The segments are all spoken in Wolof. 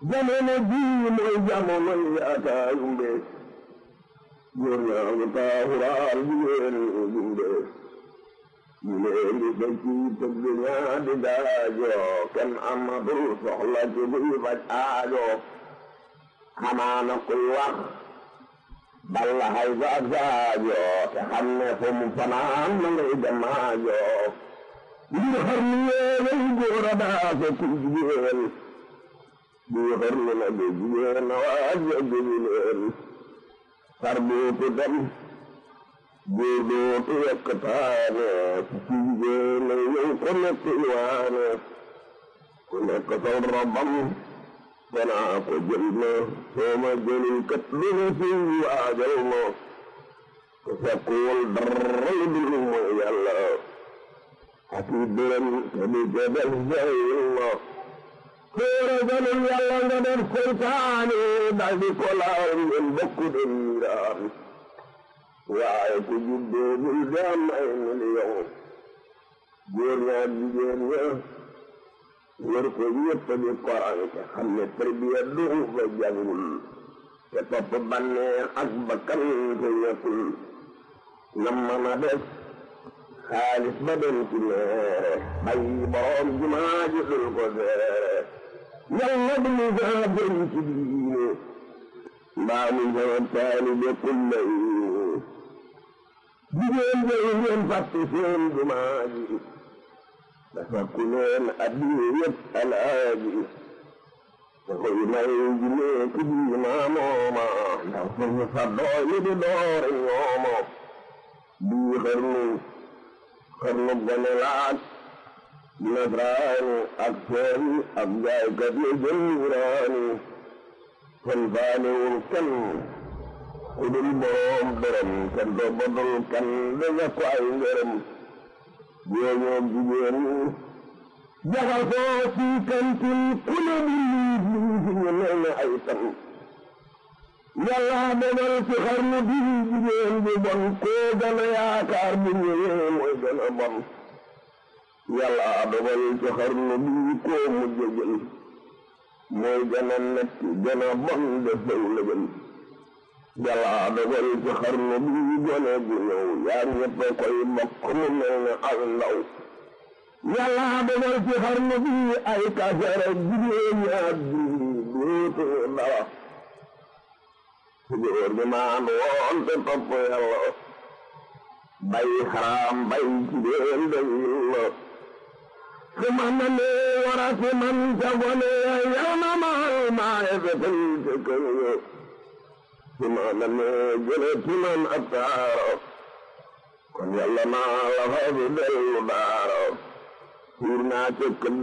jamono jii mooy jamono yi ataayumbe góor ñaa ngi taaxuraan jigéen ñi dumbe ñu leen di bëcci tëgg ñaa di daajoo kenn amatul soxla ci buy faj aajo xamaa na kuy wax balla hay sa saajo te xam ne fu mu fanaan ma ngay demaajo ngir xar ni yeewey góor a daa ko kuy jigéen bii xar ni na bi jigéen na waaj a jigéen far dootu dem góor dootu yekkataane ci jigéen na yow ko nekk waane ku nekk sol robam danaa ko jël ma soo ma jëlul kat lu ne fi waajal ma ko fekkuwul dara lu dul mooy yàlla ak i dërëm te di ca def jayil ma tóora ganul yàlla nga def seytaane dal di ko laal ngeen bokku de niiraan waaye ku juddoo bul dem ay miliyon góor ñaa jigéen ña wër ko yëpp di koran te xam ne tarbiya du ba jàngul te topp bànneex ak bakkan te ñekkul na mën a def xaalis ba dem ci meere bay borom jumaa ji dul ko seere yàlla du mu saa jëm ci diine mbaa mu saa taalibe kulle jigéen ñi ngeen fàtte seen jumaa ji dafa ku leen addiye yëpp alaaji te koy may jinee ki diinaa mooma ndax suñu sa doole di doore ñooma bii xarnu gone laaj nasraani ak seeni ak jaaykat yi jëndiraani kon faalewul kenn ku dul boroom dërëm kenn doo bodul kenn daga ko ay ngërëm góoñoo jigéen ñi jaxasoo ci kantin ku ne di liis ñu mel ne ay tan yàlla dogal ci xarnu bi jigéen bi bon koo gën a yaakaar bu ñëwee mooy gën a bon yàlla dogal ci xarnu bi koo mujj jël mooy gën a metti gën a bon defew la gën yàlla dogal ci xarnu bi gone gu ñëw yaa ñëpp koy bokk mu mel ne aw ndaw yàlla dogal ci xarnu bi ay kasara jigéen ñi ak dootu ndawa su góor gi maan woon te topp yàlla bay xaraam bay jigéen dañul la su man na ne war a si man ca gone yal na maal maaye fetal te kër yo su man na ne jële ci man ab taaro kon yàlla naa la fa bi dellu daaro suur naa ca kën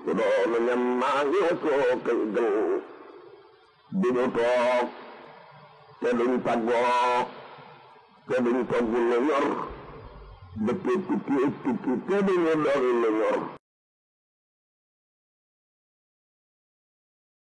su doonu ñam maa ngi soo kay gën duñu toog te duñ tàggoo te duñ togg lu ñor dëkk tukki te duñu dogi lu ñor